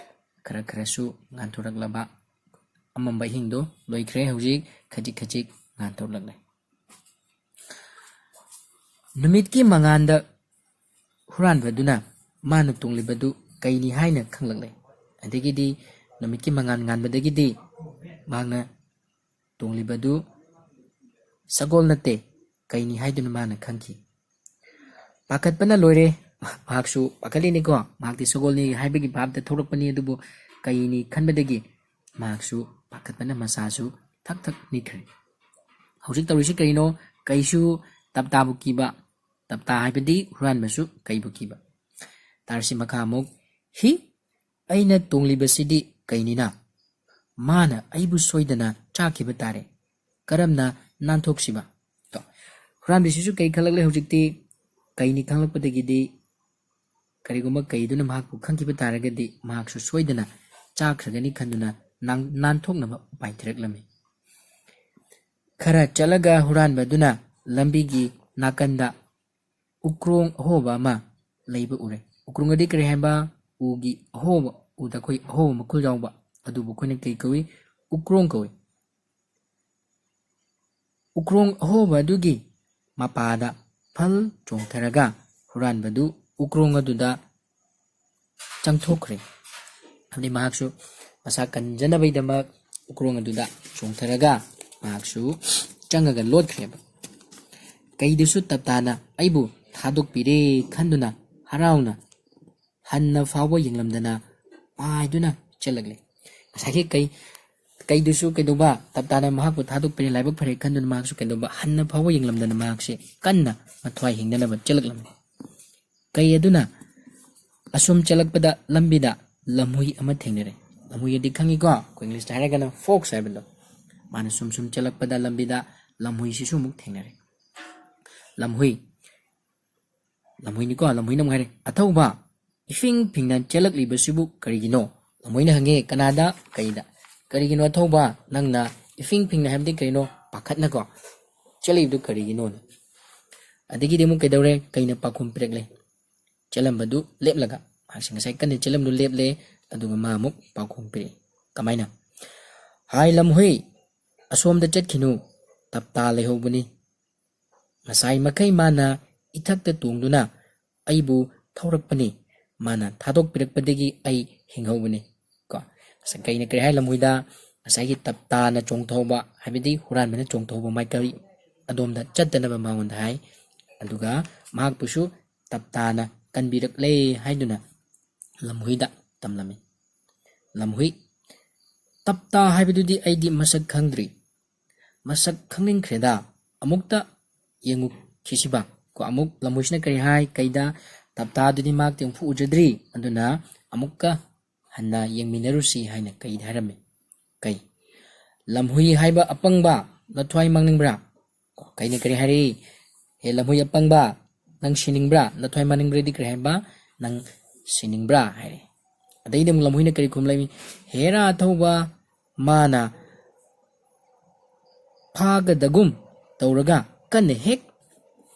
ꯈꯔ ꯈꯔꯁꯨ ꯉꯥꯟꯊꯣꯔꯛꯂꯕ ꯑꯃꯝꯕ ꯑꯍꯤꯡꯗꯣ ꯂꯣꯏꯈ꯭ꯔꯦ꯫ ꯍꯧꯖꯤꯛ ꯈꯖꯤꯛ ꯈꯖꯤꯛ ꯉꯥꯟꯊꯣꯛꯂꯛꯂꯦ꯫ ꯅꯨꯃꯤꯠꯀꯤ ꯃꯉꯥꯜꯗ ꯍꯨꯔꯥꯟꯕꯗꯨꯅ ꯃꯥꯅ ꯇꯣꯡꯂꯤꯕꯗꯨ ꯀꯩꯅꯤ ꯍꯥꯏꯅ ꯈꯪꯂꯛꯂꯦ꯫ ꯑꯗꯒꯤꯗꯤ ꯅꯨꯃꯤꯠꯀꯤ ꯃꯉꯥꯜ ꯉꯥꯟꯕꯗꯒꯤꯗꯤ ꯃꯍꯥꯛꯅ ꯇꯣꯡꯂꯤꯕꯗꯨ ꯁꯒꯣꯜ ꯅꯠꯇꯦ, ꯀꯩꯅꯤ ꯍꯥꯏꯗꯨꯅ ꯃꯥꯅ ꯈꯪꯈꯤ꯫ ꯄꯥꯈꯠꯄꯅ ꯂꯣꯏꯔꯦ꯫ ꯃꯍꯥꯛꯁꯨ ꯄꯥꯈꯠꯂꯤꯅꯤꯀꯣ, ꯃꯍꯥꯛꯇꯤ ꯁꯒꯣꯜꯅꯤ ꯍꯥꯏꯕꯒꯤ ꯚꯥꯞꯇ ꯊꯣꯛꯂꯛꯄꯅꯤ, ꯑꯗꯨꯕꯨ ꯀꯩꯅꯤ ꯈꯟꯕꯗꯒꯤ ꯃꯍꯥꯛꯁꯨ ꯄꯥꯈꯠꯄꯅ ꯃꯁꯥꯁꯨ ꯊꯛ ꯊꯛ ꯅꯤꯛꯈ꯭ꯔꯦ꯫ ꯍꯧꯖꯤꯛ ꯇꯧꯔꯤꯁꯤ ꯀꯔꯤꯅꯣ? ꯀꯩꯁꯨ ꯇꯞꯇꯥꯕꯨ ꯀꯤꯕ, ꯇꯞꯇꯥ ꯍꯥꯏꯕꯗꯤ ꯍꯨꯔꯥꯟꯕꯁꯨ ꯀꯩꯕꯨ ꯀꯤꯕ꯫ ꯇꯥꯔꯁꯤ ꯃꯈꯥ ꯑꯃꯨꯛ꯫ ꯍꯤ, ꯑꯩꯅ ꯇꯣꯡꯂꯤꯕꯁꯤꯗꯤ ꯀꯩꯅꯤꯅ? ꯃꯥꯅ ꯑꯩꯕꯨ ꯁꯣꯏꯗꯅ ꯆꯥꯈꯤꯕ ꯇꯥꯔꯦ꯫ ꯀꯔꯝꯅ ꯅꯥꯟꯊꯣꯛꯁꯤꯕ? ꯇꯣ, ꯍꯨꯔꯥꯟꯕꯤꯁꯤꯁꯨ ꯀꯩ ꯈꯜꯂꯛꯂꯦ ꯍꯧꯖꯤꯛꯇꯤ? ꯀꯩꯅꯤ ꯈꯪꯂꯛꯄꯗꯒꯤꯗꯤ ꯀꯔꯤꯒꯨꯝꯕ ꯀꯩꯗꯨꯅ ꯃꯍꯥꯛꯄꯨ ꯈꯪꯈꯤꯕ ꯇꯥꯔꯒꯗꯤ ꯃꯍꯥꯛꯁꯨ ꯁꯣꯏꯗꯅ ꯆꯥꯈ꯭ꯔꯒꯅꯤ ꯈꯟꯗꯨꯅ ꯅꯥꯟ-, ꯅꯥꯟꯊꯣꯛꯅꯕ ꯎꯄꯥꯏ ꯊꯤꯔꯛꯂꯝꯃꯤ꯫ ꯈꯔ ꯆꯠꯂꯒ ꯍꯨꯔꯥꯟꯕꯗꯨꯅ ꯂꯝꯕꯤꯒꯤ ꯅꯥꯀꯟꯗ ꯎꯀ꯭ꯔꯣꯡ ꯑꯍꯣꯕ ꯑꯃ ꯂꯩꯕ ꯎꯔꯦ꯫ ꯎꯀ꯭ꯔꯣꯡ ꯑꯗꯤ ꯀꯔꯤ ꯍꯥꯏꯕ? ꯎꯒꯤ ꯑꯍꯣꯕ, ꯎꯗ ꯑꯩꯈꯣꯏ ꯑꯍꯣꯕ ꯃꯈꯨꯜ ꯌꯥꯎꯕ, ꯑꯗꯨꯕꯨ ꯑꯩꯈꯣꯏꯅ ꯀꯩ ꯀꯧꯏ? ꯎꯀ꯭ꯔꯣꯡ ꯀꯧꯏ꯫ ꯎꯀ꯭ꯔꯣꯡ ꯑꯍꯣꯕ ꯑꯗꯨꯒꯤ ꯃꯄꯥꯗ ꯐꯜ ꯆꯣꯡꯊꯔꯒ ꯍꯨꯔꯥꯟꯕꯗꯨ ꯎꯀ꯭ꯔꯣꯡ ꯑꯗꯨꯗ ꯆꯪꯊꯣꯛꯈ꯭ꯔꯦ꯫ ꯍꯥꯏꯕꯗꯤ ꯃꯍꯥꯛꯁꯨ ꯃꯁꯥ ꯀꯟꯖꯅꯕꯒꯤꯗꯃꯛ ꯎꯀ꯭ꯔꯣꯡ ꯑꯗꯨꯗ ꯆꯣꯡꯊꯔꯒ ꯃꯍꯥꯛꯁꯨ ꯆꯪꯉꯒ ꯂꯣꯠꯈ꯭ꯔꯦꯕ꯫ ꯀꯩꯗꯨꯁꯨ ꯇꯞꯇꯥꯅ ꯑꯩꯕꯨ ꯊꯥꯗꯣꯛꯄꯤꯔꯦ ꯈꯟꯗꯨꯅ ꯍꯔꯥꯎꯅ ꯍꯟꯅ ꯐꯥꯎꯕ ꯌꯦꯡꯂꯝꯗꯅ ꯄꯥꯏꯗꯨꯅ ꯆꯦꯜꯂꯛꯂꯦ꯫ ꯉꯁꯥꯏꯒꯤ ꯀꯩ, ꯀꯩꯗꯨꯁꯨ ꯀꯩꯗꯧꯕ? ꯇꯞꯇꯥꯅ ꯃꯍꯥꯛꯄꯨ ꯊꯥꯗꯣꯛꯄꯤꯔꯦ, ꯂꯥꯏꯕꯛ ꯐꯔꯦ ꯈꯟꯗꯨꯅ ꯃꯍꯥꯛꯁꯨ ꯀꯩꯗꯧꯕ? ꯍꯟꯅ ꯐꯥꯎꯕ ꯌꯦꯡꯂꯝꯗꯅ ꯃꯍꯥꯛꯁꯦ ꯀꯟꯅ ꯃꯊ꯭ꯋꯥꯏ ꯍꯤꯡꯅꯅꯕ ꯆꯦꯜꯂꯛꯂꯝꯃꯤ꯫ ꯀꯩ ꯑꯗꯨꯅ ꯑꯁꯨꯝ ꯆꯦꯜꯂꯛꯄꯗ ꯂꯝꯕꯤꯗ ꯂꯝꯍꯨꯏ ꯑꯃ ꯊꯦꯡꯅꯔꯦ꯫ ꯂꯝꯍꯨꯏ ꯑꯗꯤ ꯈꯪꯉꯤꯀꯣ? ꯑꯩꯈꯣꯏ ꯏꯪꯂꯤꯁꯇ ꯍꯥꯏꯔꯒꯅ fox ꯍꯥꯏꯕꯗꯣ꯫ ꯃꯥꯅ ꯁꯨꯝ ꯁꯨꯝ ꯆꯦꯜꯂꯛꯄꯗ ꯂꯝꯕꯤꯗ ꯂꯝꯍꯨꯏꯁꯤꯁꯨ ꯑꯃꯨꯛ ꯊꯦꯡꯅꯔꯦ꯫ ꯂꯝꯍꯨꯏ, ꯂꯝꯍꯨꯏꯅꯤꯀꯣ, ꯂꯝꯍꯨꯏꯅ ꯑꯃꯨꯛ ꯍꯥꯏꯔꯦ, "ꯑꯊꯧꯕ, ꯏꯐꯤꯡ ꯐꯤꯡꯅ ꯆꯦꯜꯂꯛꯂꯤꯕꯁꯤꯕꯨ ꯀꯔꯤꯒꯤꯅꯣ? ꯂꯝꯍꯨꯏꯅ ꯍꯪꯉꯦ꯫ ꯀꯅꯥꯗ? ꯀꯩꯗ꯫ "ꯀꯔꯤꯒꯤꯅꯣ ꯑꯊꯧꯕ, ꯅꯪꯅ ꯏꯐꯤꯡ ꯐꯤꯡꯅ ꯍꯥꯏꯕꯗꯤ ꯀꯔꯤꯅꯣ? ꯄꯥꯈꯠꯅꯀꯣ ꯆꯦꯜꯂꯤꯕꯗꯨ ꯀꯔꯤꯒꯤꯅꯣꯅ?" ꯑꯗꯒꯤꯗꯤ ꯑꯃꯨꯛ ꯀꯩꯗꯧꯔꯦ? ꯀꯩꯅ ꯄꯥꯎꯈꯨꯝ ꯄꯤꯔꯛꯂꯦ꯫ ꯆꯦꯜꯂꯝꯕꯗꯨ ꯂꯦꯞꯂꯒ, ꯃꯍꯥꯛꯁꯦ ꯉꯁꯥꯏ ꯀꯟꯅ ꯆꯦꯜꯂꯝꯕꯗꯨ ꯂꯦꯞꯂꯦ, ꯑꯗꯨꯒ ꯃꯥ ꯑꯃꯨꯛ ꯄꯥꯎꯈꯨꯝ ꯄꯤꯔꯛꯏ꯫ ꯀꯃꯥꯏꯅ? "ꯍꯥꯏ ꯂꯝꯍꯨꯏ, ꯑꯁꯣꯝꯗ ꯆꯠꯈꯤꯅꯨ, ꯇꯞꯇꯥ ꯂꯩꯍꯧꯕꯅꯤ꯫ ꯉꯁꯥꯏ ꯃꯈꯩ ꯃꯥꯅ ꯏꯊꯛꯇ ꯇꯣꯡꯗꯨꯅ ꯑꯩꯕꯨ ꯊꯧꯔꯛꯄꯅꯤ꯫ ꯃꯥꯅ ꯊꯥꯗꯣꯛꯄꯤꯔꯛꯄꯗꯒꯤ ꯑꯩ ꯍꯤꯡꯍꯧꯕꯅꯤ"꯫ ꯀꯣ, ꯉꯁꯥꯏ ꯀꯩꯅ ꯀꯔꯤ ꯍꯥꯏ ꯂꯝꯍꯨꯏꯗ? ꯉꯁꯥꯏꯒꯤ ꯇꯞꯇꯥꯅ ꯆꯣꯡꯊꯍꯧꯕ, ꯍꯥꯏꯕꯗꯤ ꯍꯨꯔꯥꯟꯕꯅ ꯆꯣꯡꯊꯍꯧꯕ ꯃꯥꯏꯀꯩ ꯑꯗꯣꯝꯗ ꯆꯠꯇꯅꯕ ꯃꯉꯣꯟꯗ ꯍꯥꯏ꯫ ꯑꯗꯨꯒ ꯃꯍꯥꯛꯄꯨꯁꯨ ꯇꯞꯇꯥꯅ ꯀꯟꯕꯤꯔꯛꯂꯦ ꯍꯥꯏꯗꯨꯅ ꯂꯝꯍꯨꯏꯗ ꯇꯝꯂꯝꯃꯤ꯫ ꯂꯝꯍꯨꯏ, "ꯇꯞꯇꯥ ꯍꯥꯏꯕꯗꯨꯗꯤ ꯑꯩꯗꯤ ꯃꯁꯛ ꯈꯪꯗ꯭ꯔꯤ꯫ ꯃꯁꯛ ꯈꯪꯅꯤꯡꯈ꯭ꯔꯦꯗ꯫ ꯑꯃꯨꯛꯇ ꯌꯦꯡꯉꯨꯈꯤꯁꯤꯕ"꯫ ꯀꯣ, ꯑꯃꯨꯛ ꯂꯝꯍꯨꯏꯁꯤꯅ ꯀꯔꯤ ꯍꯥꯏ? ꯀꯩꯗ? "ꯇꯞꯇꯥꯗꯨꯗꯤ ꯃꯍꯥꯛꯇꯤ ꯑꯃꯨꯛꯐꯥꯎ ꯎꯖꯗ꯭ꯔꯤ, ꯑꯗꯨꯅ ꯑꯃꯨꯛꯀ ꯍꯟꯅ ꯌꯦꯡꯃꯤꯟꯅꯔꯨꯁꯤ" ꯍꯥꯏꯅ ꯀꯩꯗ ꯍꯥꯏꯔꯝꯃꯤ꯫ ꯀꯩ, "ꯂꯝꯍꯨꯏ ꯍꯥꯏꯕ ꯑꯄꯪꯕ, ꯅꯊ꯭ꯋꯥꯏ ꯃꯥꯡꯅꯤꯡꯕ꯭ꯔꯥ?" ꯀꯣ, ꯀꯩꯅ ꯀꯔꯤ ꯍꯥꯏꯔꯤ? "ꯍꯦ ꯂꯝꯍꯨꯏ ꯑꯄꯪꯕ, ꯅꯪ ꯁꯤꯅꯤꯡꯕ꯭ꯔꯥ? ꯅꯊ꯭ꯋꯥꯏ ꯃꯥꯡꯅꯤꯡꯕ꯭ꯔꯥꯗꯤ ꯀꯔꯤ ꯍꯥꯏꯕ? ꯅꯪ ꯁꯤꯅꯤꯡꯕ꯭ꯔꯥ?" ꯍꯥꯏꯔꯦ꯫ ꯑꯗꯩꯗꯤ ꯑꯃꯨꯛ ꯂꯝꯍꯨꯏꯅ ꯀꯔꯤ ꯈꯨꯝꯂꯛꯏ? "ꯍꯦꯔꯥ ꯑꯊꯧꯕ, ꯃꯥꯅ ꯐꯥꯒꯗꯒꯨꯝ ꯇꯧꯔꯒ ꯀꯟꯅ ꯍꯦꯛ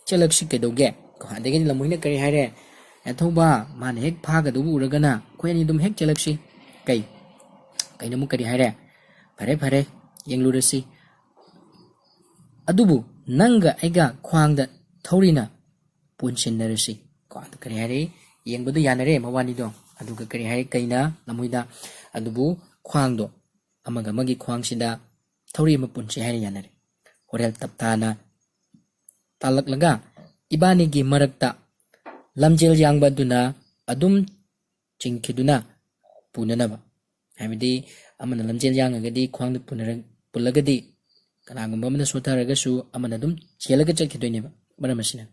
ꯆꯦꯜꯂꯛꯁꯤ ꯀꯩꯗꯧꯒꯦ?" ꯀꯣ, ꯑꯗꯒꯤꯗꯤ ꯂꯝꯍꯨꯏꯅ ꯀꯔꯤ ꯍꯥꯏꯔꯦ? "ꯑꯊꯧꯕ, ꯃꯥꯅ ꯍꯦꯛ ꯐꯥꯒꯗꯧꯕ ꯎꯔꯒꯅ ꯑꯩꯈꯣꯏ ꯑꯅꯤ ꯑꯗꯨꯝ ꯍꯦꯛ ꯆꯦꯜꯂꯛꯁꯤ"꯫ ꯀꯩ? ꯀꯩꯅ ꯑꯃꯨꯛ ꯀꯔꯤ ꯍꯥꯏꯔꯦ? "ꯐꯔꯦ, ꯐꯔꯦ, ꯌꯦꯡꯂꯨꯔꯁꯤ꯫ ꯑꯗꯨꯕꯨ ꯅꯪꯒ ꯑꯩꯒ ꯈ꯭ꯋꯥꯡꯗ ꯊꯧꯔꯤꯅ ꯄꯨꯟꯁꯤꯟꯅꯔꯁꯤ"꯫ ꯀꯣ, ꯑꯗꯨ ꯀꯔꯤ ꯍꯥꯏꯔꯦ? ꯌꯦꯡꯕꯗꯨ ꯌꯥꯅꯔꯦ ꯃꯕꯥꯅꯤꯗꯣ꯫ ꯑꯗꯨꯒ ꯀꯔꯤ ꯍꯥꯏꯔꯦ ꯀꯩꯅ ꯂꯝꯍꯨꯏꯗ? "ꯑꯗꯨꯕꯨ ꯈ꯭ꯋꯥꯡꯗꯣ, ꯑꯃꯒ ꯑꯃꯒꯤ ꯈ꯭ꯋꯥꯡꯁꯤꯗ ꯊꯧꯔꯤ ꯑꯃ ꯄꯨꯟꯁꯤ" ꯍꯥꯏꯅ ꯌꯥꯅꯔꯦ꯫ ꯍꯣꯔꯦꯜ ꯇꯞꯇꯥꯅ ꯇꯥꯜꯂꯛꯂꯒ ꯏꯕꯥꯅꯤꯒꯤ ꯃꯔꯛꯇ ꯂꯝꯖꯦꯜ ꯌꯥꯡꯕ ꯑꯗꯨꯅ ꯑꯗꯨꯝ ꯆꯤꯡꯈꯤꯗꯨꯅ ꯄꯨꯅꯅꯕ꯫ ꯍꯥꯏꯕꯗꯤ ꯑꯃꯅ ꯂꯝꯖꯦꯜ ꯌꯥꯡꯉꯒꯗꯤ ꯈ꯭ꯋꯥꯡꯗ ꯄꯨꯅꯔ-, ꯄꯨꯜꯂꯒꯗꯤ ꯀꯅꯥꯒꯨꯝꯕ ꯑꯃꯅ ꯁꯣꯊꯔꯒꯁꯨ ꯑꯃꯅ ꯑꯗꯨꯝ ꯆꯦꯜꯂꯒ ꯆꯠꯈꯤꯗꯣꯏꯅꯦꯕ꯫ ꯃꯔꯝ ꯑꯁꯤꯅ,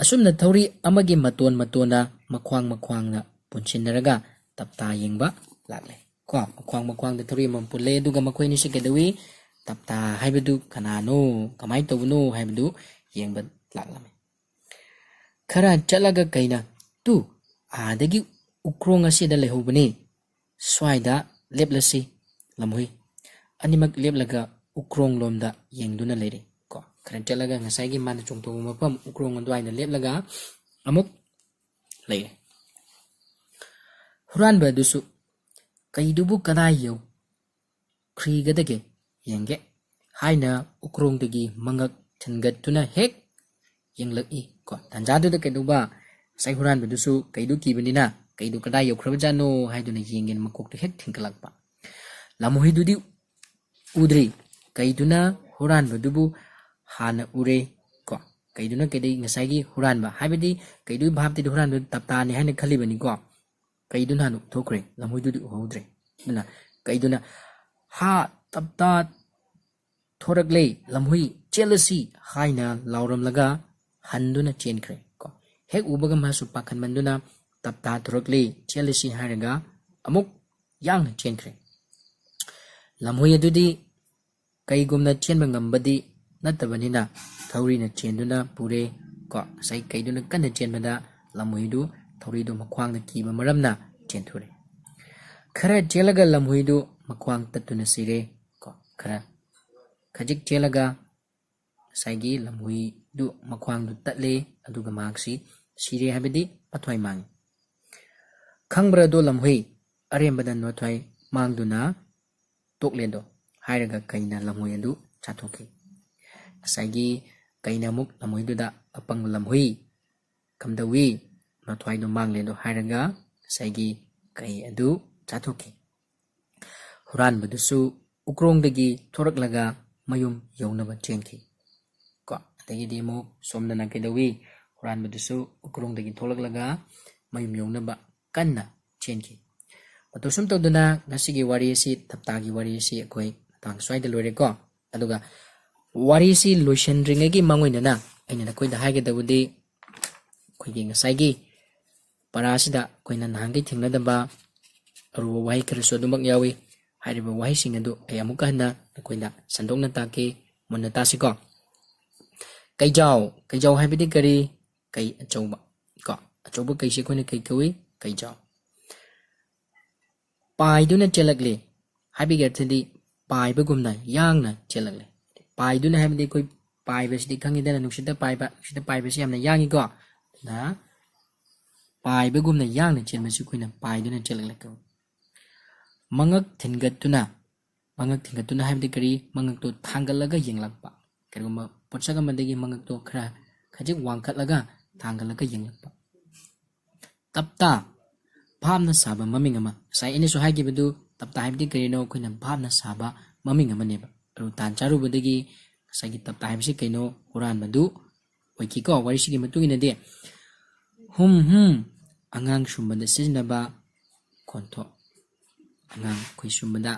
ꯑꯁꯨꯝꯅ ꯊꯧꯔꯤ ꯑꯃꯒꯤ ꯃꯇꯣꯟ ꯃꯇꯣꯟꯅ ꯃꯈ꯭ꯋꯥꯡ ꯃꯈ꯭ꯋꯥꯡꯅ ꯄꯨꯟꯁꯤꯟꯅꯔꯒ ꯇꯞꯇꯥ ꯌꯦꯡꯕ ꯂꯥꯛꯂꯦ꯫ ꯀꯣ, ꯃꯈ꯭ꯋꯥꯡ ꯃꯈ꯭ꯋꯥꯡꯗ ꯊꯧꯔꯤ ꯑꯃꯃꯝ ꯄꯨꯜꯂꯦ, ꯑꯗꯨꯒ ꯃꯈꯣꯏ ꯑꯅꯤꯁꯦ ꯀꯩꯗꯧꯏ? ꯇꯞꯇꯥ ꯍꯥꯏꯕꯗꯨ ꯀꯅꯥꯅꯣ, ꯀꯃꯥꯏꯅ ꯇꯧꯕꯅꯣ ꯍꯥꯏꯕꯗꯨ ꯌꯦꯡꯕ ꯂꯥꯛꯂꯝꯃꯤ꯫ ꯈꯔ ꯆꯠꯂꯒ ꯀꯩꯅ, "ꯇꯨ, ꯑꯥꯗꯒꯤ ꯎꯈ꯭ꯔꯣꯡ ꯑꯁꯤꯗ ꯂꯩꯍꯧꯕꯅꯤ, ꯁ꯭ꯋꯥꯏꯗ ꯂꯦꯞꯂꯁꯤ꯫ ꯂꯝꯍꯨꯏ ꯑꯅꯤꯃꯛ ꯂꯦꯞꯂꯒ ꯎꯀ꯭ꯔꯣꯡ ꯂꯣꯝꯗ ꯌꯦꯡꯗꯨꯅ ꯂꯩꯔꯦ꯫ ꯀꯣ, ꯈꯔ ꯆꯠꯂꯒ ꯉꯁꯥꯏꯒꯤ ꯃꯥꯅ ꯆꯣꯡꯊꯣꯛꯄ ꯃꯐꯝ ꯎꯀ꯭ꯔꯣꯡ ꯑꯗꯨꯋꯥꯏꯗ ꯂꯦꯞꯂꯒ ꯑꯃꯨꯛ ꯂꯩꯔꯦ꯫ ꯍꯨꯔꯥꯟꯕ ꯑꯗꯨꯁꯨ "ꯀꯩꯗꯨꯕꯨ ꯀꯗꯥꯏ ꯌꯧꯈ꯭ꯔꯤꯒꯗꯒꯦ ꯌꯦꯡꯒꯦ" ꯍꯥꯏꯅ ꯎꯀ꯭ꯔꯣꯡꯗꯒꯤ ꯃꯉꯛ ꯊꯤꯟꯒꯠꯇꯨꯅ ꯍꯦꯛ ꯌꯦꯡꯂꯛꯏ꯫ ꯀꯣ, ꯇꯥꯟꯖꯥꯗꯨꯗ ꯀꯩꯗꯧꯕ, ꯉꯁꯥꯏ ꯍꯨꯔꯥꯟꯕꯗꯨꯁꯨ ꯀꯩꯗꯨ ꯀꯤꯕꯅꯤꯅ "ꯀꯩꯗꯨ ꯀꯗꯥꯏ ꯌꯧꯈ꯭ꯔꯕꯖꯥꯠꯅꯣ" ꯍꯥꯏꯗꯨꯅ ꯌꯦꯡꯒꯦꯅ ꯃꯀꯣꯛꯇ ꯍꯦꯛ ꯊꯤꯟꯒꯠꯂꯛꯄ꯫ ꯂꯝꯍꯨꯏꯗꯨꯗꯤ ꯎꯗ꯭ꯔꯤ꯫ ꯀꯩꯗꯨꯅ ꯍꯨꯔꯥꯟꯕꯗꯨꯕꯨ ꯍꯥꯟꯅ ꯎꯔꯦ꯫ ꯀꯣ, ꯀꯩꯗꯨꯅ ꯀꯩꯗꯩ ꯉꯁꯥꯏꯒꯤ ꯍꯨꯔꯥꯟꯕ, ꯍꯥꯏꯕꯗꯤ ꯀꯩꯗꯨꯒꯤ ꯚꯥꯞꯇꯗꯤ ꯍꯨꯔꯥꯟꯕꯗꯨ ꯇꯞꯇꯥꯅꯤ ꯍꯥꯏꯅ ꯈꯜꯂꯤꯕꯅꯤꯀꯣ꯫ ꯀꯩꯗꯨꯅ ꯍꯥꯟꯅ ꯎꯊꯣꯛꯈ꯭ꯔꯦ, ꯂꯝꯍꯨꯏꯗꯨꯗꯤ ꯎꯍꯧꯗ꯭ꯔꯦ꯫ ꯑꯗꯨꯅ ꯀꯩꯗꯨꯅ "ꯍꯥ, ꯇꯞꯇꯥ ꯊꯣꯔꯛꯂꯦ, ꯂꯝꯍꯨꯏ, ꯆꯦꯜꯂꯁꯤ" ꯍꯥꯏꯅ ꯂꯥꯎꯔꯝꯂꯒ ꯍꯟꯗꯨꯅ ꯆꯦꯟꯈ꯭ꯔꯦ꯫ ꯀꯣ, ꯍꯦꯛ ꯎꯕꯒ ꯃꯥꯁꯨ ꯄꯥꯈꯠꯃꯟꯗꯨꯅ "ꯇꯞꯇꯥ ꯊꯣꯔꯛꯂꯦ, ꯆꯦꯜꯂꯁꯤ" ꯍꯥꯏꯔꯒ ꯑꯃꯨꯛ ꯌꯥꯡꯅ ꯆꯦꯟꯈ꯭ꯔꯦ꯫ ꯂꯝꯍꯨꯏ ꯑꯗꯨꯗꯤ ꯀꯩꯒꯨꯝꯅ ꯆꯦꯟꯕ ꯉꯝꯕꯗꯤ ꯅꯠꯇꯕꯅꯤꯅ ꯊꯧꯔꯤꯅ ꯆꯦꯟꯗꯨꯅ ꯄꯨꯔꯦ꯫ ꯀꯣ, ꯉꯁꯥꯏ ꯀꯩꯗꯨꯅ ꯀꯟꯅ ꯆꯦꯟꯕꯗ ꯂꯝꯍꯨꯏꯗꯨ ꯊꯧꯔꯤꯗꯨ ꯃꯈ꯭ꯋꯥꯡꯗ ꯀꯤꯕ ꯃꯔꯝꯅ ꯆꯦꯟꯊꯣꯔꯦ꯫ ꯈꯔ ꯆꯦꯜꯂꯒ ꯂꯝꯍꯨꯏꯗꯨ ꯃꯈ꯭ꯋꯥꯡ ꯇꯠꯇꯨꯅ ꯁꯤꯔꯦ꯫ ꯀꯣ, ꯈꯔ ꯈꯖꯤꯛ ꯆꯦꯜꯂꯒ ꯉꯁꯥꯏꯒꯤ ꯂꯝꯍꯨꯏꯗꯨ ꯃꯈ꯭ꯋꯥꯡꯗꯨ ꯇꯠꯂꯦ, ꯑꯗꯨꯒ ꯃꯍꯥꯛꯁꯤ ꯁꯤꯔꯦ, ꯍꯥꯏꯕꯗꯤ ꯃꯊ꯭ꯋꯥꯏ ꯃꯥꯡꯉꯤ꯫ "ꯈꯪꯕ꯭ꯔꯥ ꯑꯗꯣ ꯂꯝꯍꯨꯏ, ꯑꯔꯦꯝꯕꯗ ꯅꯊ꯭ꯋꯥꯏ ꯃꯥꯡꯗꯨꯅ ꯇꯣꯛꯂꯦꯗꯣ" ꯍꯥꯏꯔꯒ ꯀꯩꯅ ꯂꯝꯍꯨꯏ ꯑꯗꯨ ꯆꯥꯊꯣꯛꯈꯤ꯫ ꯉꯁꯥꯏꯒꯤ ꯀꯩꯅ ꯑꯃꯨꯛ ꯂꯝꯍꯨꯏꯗꯨꯗ "ꯑꯄꯪꯕ ꯂꯝꯍꯨꯏ, ꯀꯝꯗꯧꯏ, ꯅꯊ꯭ꯋꯥꯏꯗꯣ ꯃꯥꯡꯂꯦꯗꯣ" ꯍꯥꯏꯔꯒ ꯉꯁꯥꯏꯒꯤ ꯀꯩ ꯑꯗꯨ ꯆꯥꯊꯣꯛꯈꯤ꯫ ꯍꯨꯔꯥꯟꯕꯗꯨꯁꯨ ꯎꯀ꯭ꯔꯣꯡꯗꯒꯤ ꯊꯣꯔꯛꯂꯒ ꯃꯌꯨꯝ ꯌꯧꯅꯕ ꯆꯦꯟꯈꯤ꯫ ꯀꯣ, ꯑꯗꯒꯤꯗꯤ ꯑꯃꯨꯛ ꯁꯣꯝꯗꯅ ꯀꯩꯗꯧꯏ? ꯍꯨꯔꯥꯟꯕꯗꯨꯁꯨ ꯎꯀ꯭ꯔꯣꯡꯗꯒꯤ ꯊꯣꯛꯂꯛꯂꯒ ꯃꯌꯨꯝ ꯌꯧꯅꯕ ꯀꯟꯅ ꯆꯦꯟꯈꯤ꯫ ꯃꯇꯧ ꯁꯨꯝ ꯇꯧꯗꯅ ꯉꯁꯤꯒꯤ ꯋꯥꯔꯤ ꯑꯁꯤ, ꯊꯞꯇꯥꯒꯤ ꯋꯥꯔꯤ ꯑꯁꯤ ꯑꯩꯈꯣꯏ ꯃꯇꯥꯡ ꯁ꯭ꯋꯥꯏꯗ ꯂꯣꯏꯔꯦꯀꯣ꯫ ꯑꯗꯨꯒ ꯋꯥꯔꯤꯁꯤ ꯂꯣꯏꯁꯤꯟꯗ꯭ꯔꯤꯉꯩꯒꯤ ꯃꯥꯡꯑꯣꯏꯅꯅ ꯑꯩꯅ ꯅꯈꯣꯏꯗ ꯍꯥꯏꯒꯗꯕꯗꯤ, ꯑꯩꯈꯣꯏꯒꯤ ꯉꯁꯥꯏꯒꯤ ꯄꯔꯥ ꯑꯁꯤꯗ ꯑꯩꯈꯣꯏꯅ ꯅꯍꯥꯟꯈꯩ ꯊꯦꯡꯅꯗꯕ ꯑꯔꯨꯕ ꯋꯥꯍꯩ ꯈꯔꯁꯨ ꯑꯗꯨꯃꯛ ꯌꯥꯎꯏ꯫ ꯍꯥꯏꯔꯤꯕ ꯋꯥꯍꯩꯁꯤꯡ ꯑꯗꯨ ꯑꯩ ꯑꯃꯨꯛꯀ ꯍꯟꯅ ꯅꯈꯣꯏꯗ ꯁꯟꯗꯣꯛꯅ ꯇꯥꯛꯀꯦ, ꯃꯨꯟꯅ ꯇꯥꯁꯤꯀꯣ꯫ ꯀꯩꯖꯥꯎ, ꯀꯩꯖꯥꯎ ꯍꯥꯏꯕꯗꯤ ꯀꯔꯤ? ꯀꯩ ꯑꯆꯧꯕ꯫ ꯀꯣ, ꯑꯆꯧꯕ ꯀꯩꯁꯤ ꯑꯩꯈꯣꯏꯅ ꯀꯩ ꯀꯧꯏ? ꯀꯩꯖꯥꯎ꯫ ꯄꯥꯏꯗꯨꯅ ꯆꯦꯜꯂꯛꯂꯦ ꯍꯥꯏꯕꯒꯤ ꯑꯔꯊꯗꯤ ꯄꯥꯏꯕꯒꯨꯝꯅ ꯌꯥꯡꯅ ꯆꯦꯜꯂꯛꯂꯦ꯫ ꯄꯥꯏꯗꯨꯅ ꯍꯥꯏꯕꯗꯤ ꯑꯩꯈꯣꯏ ꯄꯥꯏꯕꯁꯤꯗꯤ ꯈꯪꯉꯤꯗꯅ, ꯅꯨꯡꯁꯤꯠꯇ ꯄꯥꯏꯕ, ꯅꯨꯡꯁꯤꯠꯇ ꯄꯥꯏꯕꯁꯤ ꯌꯥꯝꯅ ꯌꯥꯡꯉꯤꯀꯣ꯫ ꯑꯗꯨꯅ ꯄꯥꯏꯕꯒꯨꯝꯅ ꯌꯥꯡꯅ ꯆꯦꯟꯕꯁꯤ ꯑꯩꯈꯣꯏꯅ ꯄꯥꯏꯗꯨꯅ ꯆꯦꯜꯂꯛꯂꯦ ꯀꯧꯏ꯫ ꯃꯉꯛ ꯊꯤꯟꯒꯠꯇꯨꯅ, ꯃꯉꯛ ꯊꯤꯟꯒꯠꯇꯨꯅ ꯍꯥꯏꯕꯗꯤ ꯀꯔꯤ? ꯃꯉꯛꯇꯣ ꯊꯥꯡꯒꯠꯂꯒ ꯌꯦꯡꯂꯛꯄ, ꯀꯔꯤꯒꯨꯝꯕ ꯄꯣꯠꯁꯛ ꯑꯃꯗꯒꯤ ꯃꯉꯛꯇꯣ ꯈꯔ ꯈꯖꯤꯛ ꯋꯥꯡꯈꯠꯂꯒ ꯊꯥꯡꯒꯠꯂꯒ ꯌꯦꯡꯂꯛꯄ꯫ ꯇꯞꯇꯥ, ꯚꯥꯞꯅ ꯁꯥꯕ ꯃꯃꯤꯡ ꯑꯃ꯫ ꯉꯁꯥꯏ ꯑꯩꯅꯁꯨ ꯍꯥꯏꯈꯤꯕꯗꯨ, ꯇꯞꯇꯥ ꯍꯥꯏꯕꯗꯤ ꯀꯔꯤꯅꯣ? ꯑꯩꯈꯣꯏꯅ ꯚꯥꯞꯅ ꯁꯥꯕ ꯃꯃꯤꯡ ꯑꯃꯅꯦꯕ꯫ ꯑꯗꯨ ꯇꯥꯟ ꯆꯥꯔꯨꯕꯗꯒꯤ ꯉꯁꯥꯏꯒꯤ ꯇꯞꯇꯥ ꯍꯥꯏꯕꯁꯤ ꯀꯩꯅꯣ? ꯍꯨꯔꯥꯟꯕꯗꯨ ꯑꯣꯏꯈꯤꯀꯣ꯫ ꯋꯥꯔꯤꯁꯤꯒꯤ ꯃꯇꯨꯡ ꯏꯟꯅꯗꯤ, ꯍꯨꯝ ꯍꯨꯝ, ꯑꯉꯥꯡ ꯁꯨꯝꯕꯗ ꯁꯤꯖꯤꯟꯅꯕ ꯈꯣꯟꯊꯣꯛ, ꯑꯉꯥꯡ ꯑꯩꯈꯣꯏ ꯁꯨꯝꯕꯗ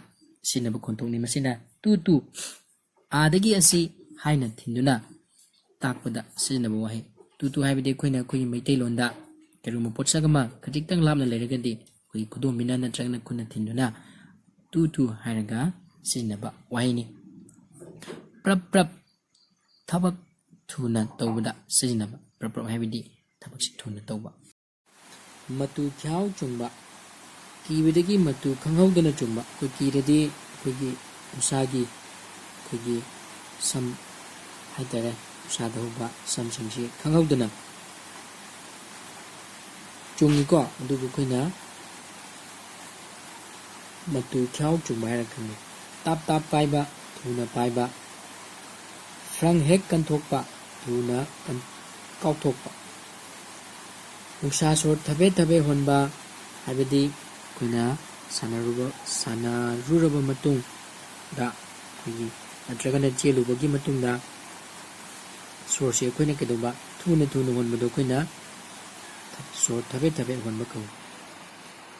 ꯁꯤꯖꯤꯟꯅꯕ ꯈꯣꯟꯊꯣꯛꯅꯤ꯫ ꯃꯁꯤꯅ ꯇꯨ ꯇꯨ, ꯑꯥꯗꯒꯤ ꯑꯁꯤ ꯍꯥꯏꯅ ꯊꯤꯟꯗꯨꯅ ꯇꯥꯛꯄꯗ ꯁꯤꯖꯤꯟꯅꯕ ꯋꯥꯍꯩ꯫ ꯇꯨ ꯇꯨ ꯍꯥꯏꯕꯗꯤ ꯑꯩꯈꯣꯏꯅ ꯑꯩꯈꯣꯏꯒꯤ ꯃꯩꯇꯩꯂꯣꯟꯗ ꯀꯔꯤꯒꯨꯝꯕ ꯄꯣꯠꯁꯛ ꯑꯃ ꯈꯖꯤꯛꯇꯪ ꯂꯥꯞꯅ ꯂꯩꯔꯒꯗꯤ ꯑꯩꯈꯣꯏꯒꯤ ꯈꯨꯗꯣꯝꯕꯤꯅ ꯅꯠꯇ꯭ꯔꯒꯅ ꯈꯨꯠꯅ ꯊꯤꯟꯗꯨꯅ ꯇꯨ ꯇꯨ ꯍꯥꯏꯔꯒ ꯁꯤꯖꯤꯟꯅꯕ ꯋꯥꯍꯩꯅꯤ꯫ ꯄ꯭ꯔꯞ ꯄ꯭ꯔꯞ, ꯊꯕꯛ ꯊꯨꯅ ꯇꯧꯕꯗ ꯁꯤꯖꯤꯟꯅꯕ꯫ ꯄ꯭ꯔꯞ ꯄ꯭ꯔꯞ ꯍꯥꯏꯕꯗꯤ ꯊꯕꯛꯁꯤ ꯊꯨꯅ ꯇꯧꯕ꯫ ꯃꯇꯨ ꯈ꯭ꯌꯥꯎ ꯆꯨꯡꯕ, ꯀꯤꯕꯗꯒꯤ ꯃꯇꯨ ꯈꯪꯍꯧꯗꯅ ꯆꯨꯡꯕ꯫ ꯑꯩꯈꯣꯏ ꯀꯤꯔꯗꯤ ꯑꯩꯈꯣꯏꯒꯤ ꯎꯁꯥꯒꯤ, ꯑꯩꯈꯣꯏꯒꯤ ꯁꯝ ꯍꯥꯏꯇꯥꯔꯦ, ꯎꯁꯥꯗ ꯍꯧꯕ ꯁꯝꯁꯤꯡꯁꯤ ꯈꯪꯍꯧꯗꯅ ꯆꯨꯡꯉꯤꯀꯣ, ꯑꯗꯨꯕꯨ ꯑꯩꯈꯣꯏꯅ ꯃꯇꯨ ꯈ꯭ꯌꯥꯎ ꯆꯨꯡꯕ ꯍꯥꯏꯔ ꯈꯪꯅꯩ꯫ ꯇꯥꯞ ꯇꯥꯞ ꯄꯥꯏꯕ, ꯊꯨꯅ ꯄꯥꯏꯕ, ꯐ꯭ꯔꯪ ꯍꯦꯛ ꯀꯟꯊꯣꯛꯄ, ꯊꯨꯅ ꯀꯟ-, ꯀꯥꯎꯊꯣꯛꯄ꯫ ꯅꯨꯡꯁꯥ ꯁꯣꯔ ꯊꯕꯦ ꯊꯕꯦ ꯍꯣꯟꯕ ꯍꯥꯏꯕꯗꯤ ꯑꯩꯈꯣꯏꯅ ꯁꯥꯟꯅꯔꯨꯕ, ꯁꯥꯟꯅꯔꯨꯔꯕ ꯃꯇꯨꯡꯗ ꯑꯩꯈꯣꯏꯒꯤ ꯅꯠꯇ꯭ꯔꯒꯅ ꯆꯦꯜꯂꯨꯕꯒꯤ ꯃꯇꯨꯡꯗ ꯁꯣꯔꯁꯦ ꯑꯩꯈꯣꯏꯅ ꯀꯩꯗꯧꯕ? ꯊꯨꯅ ꯊꯨꯅ ꯍꯣꯟꯕꯗꯣ ꯑꯩꯈꯣꯏꯅ ꯁꯣꯔ ꯊꯕꯦ ꯊꯕꯦ ꯍꯣꯟꯕ ꯀꯧꯏ꯫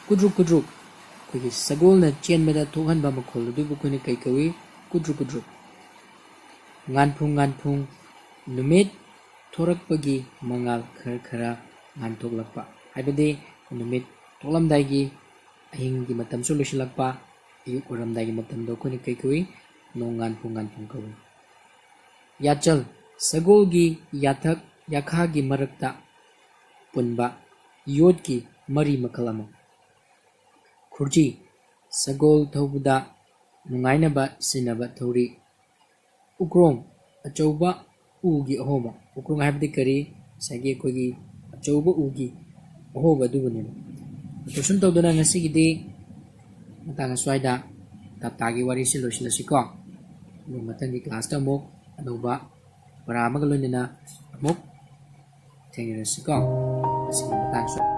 ꯀꯨꯗ꯭ꯔꯨꯛ ꯀꯨꯗ꯭ꯔꯨꯛ, ꯑꯩꯈꯣꯏꯒꯤ ꯁꯒꯣꯜꯅ ꯆꯦꯟꯕꯗ ꯊꯣꯛꯍꯟꯕ ꯃꯈꯣꯜ ꯑꯗꯨꯕꯨ ꯑꯩꯈꯣꯏꯅ ꯀꯩ ꯀꯧꯏ? ꯀꯨꯗ꯭ꯔꯨꯛ ꯀꯨꯗ꯭ꯔꯨꯛ꯫ ꯉꯥꯟꯐꯨꯡ ꯉꯥꯟꯐꯨꯡ, ꯅꯨꯃꯤꯠ ꯊꯣꯔꯛꯄꯒꯤ ꯃꯉꯥꯜ ꯈꯔ ꯈꯔ ꯉꯥꯟꯊꯣꯛꯂꯛꯄ, ꯍꯥꯏꯕꯗꯤ ꯅꯨꯃꯤꯠ ꯊꯣꯛꯂꯝꯗꯥꯏꯒꯤ, ꯑꯍꯤꯡꯒꯤ ꯃꯇꯝꯁꯨ ꯂꯣꯏꯁꯤꯜꯂꯛꯄ, ꯑꯌꯨꯛ ꯑꯣꯏꯔꯝꯗꯥꯏꯒꯤ ꯃꯇꯝꯗꯣ ꯑꯩꯈꯣꯏꯅ ꯀꯩ ꯀꯧꯏ? ꯅꯣꯡ ꯉꯥꯟꯐꯨꯡ ꯉꯥꯟꯐꯨꯡ ꯀꯧꯏ꯫ ꯌꯥꯆꯜ, ꯁꯒꯣꯜꯒꯤ ꯌꯥꯊꯛ ꯌꯥꯈꯥꯒꯤ ꯃꯔꯛꯇ ꯄꯨꯟꯕ ꯌꯣꯠꯀꯤ ꯃꯔꯤ ꯃꯈꯜ ꯑꯃ꯫ ꯈꯨꯔꯖꯤ, ꯁꯒꯣꯜ ꯊꯧꯕꯗ ꯅꯨꯡꯉꯥꯏꯅꯕ ꯁꯤꯖꯤꯟꯅꯕ ꯊꯧꯔꯤ꯫ ꯎꯀ꯭ꯔꯣꯡ ꯑꯆꯧꯕ ꯎꯒꯤ ꯑꯍꯣꯕ꯫ ꯎꯀ꯭ꯔꯣꯡ ꯍꯥꯏꯕꯗꯤ ꯀꯔꯤ? ꯉꯁꯥꯏꯒꯤ ꯑꯩꯈꯣꯏꯒꯤ ꯑꯆꯧꯕ ꯎꯒꯤ ꯑꯍꯣꯕ ꯑꯗꯨꯕꯨꯅꯦꯕ꯫ ꯑꯗꯣ ꯁꯨꯝ ꯇꯧꯗꯅ ꯉꯁꯤꯒꯤꯗꯤ ꯃꯇꯥꯡ ꯑꯁ꯭ꯋꯥꯏꯗ ꯇꯞꯇꯥꯒꯤ ꯋꯥꯔꯤꯁꯤ ꯂꯣꯏꯁꯤꯜꯂꯁꯤꯀꯣ꯫ ꯑꯗꯨꯒ ꯃꯊꯪꯒꯤ ꯀ꯭ꯂꯥꯁꯇ ꯑꯃꯨꯛ ꯑꯅꯧꯕ ꯄꯔꯥ ꯑꯃꯒ ꯂꯣꯏꯅꯅ ꯑꯃꯨꯛ ꯊꯦꯡꯅꯔꯁꯤꯀꯣ꯫ ꯉꯁꯤꯒꯤ ꯃꯇꯥꯡ ꯑꯁ꯭ꯋꯥꯏꯗ